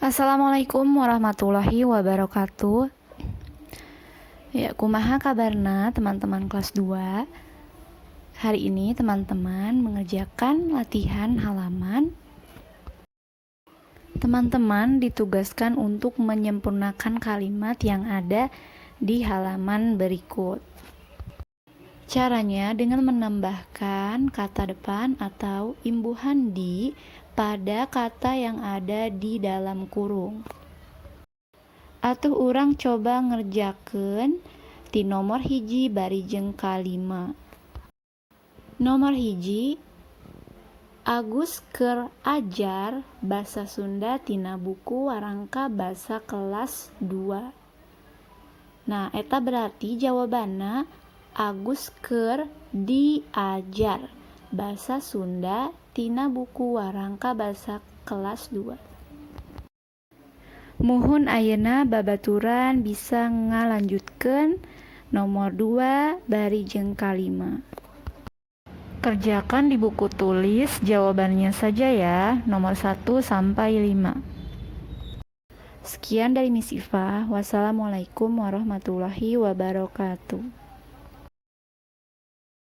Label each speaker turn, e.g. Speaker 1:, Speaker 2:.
Speaker 1: Assalamualaikum warahmatullahi wabarakatuh. Ya, kumaha kabarna, teman-teman kelas 2? Hari ini teman-teman mengerjakan latihan halaman. Teman-teman ditugaskan untuk menyempurnakan kalimat yang ada di halaman berikut. Caranya dengan menambahkan kata depan atau imbuhan "di" pada kata yang ada di dalam kurung. Atuh, urang coba ngerjakeun ti nomor 1 bari jeung 5. Nomor 1, Agus keur ajar basa Sunda tina buku Warangka Basa kelas 2. Nah, eta berarti jawabanna Agus keur diajar basa Sunda tina buku Warangka Basa kelas 2. Muhun, ayeuna babaturan bisa ngalanjutkeun nomor 2 bari jeung 5. Kerjakan di buku tulis jawabannya saja ya, nomor 1 sampai 5. Sekian dari Miss Iva. Wassalamualaikum warahmatullahi wabarakatuh.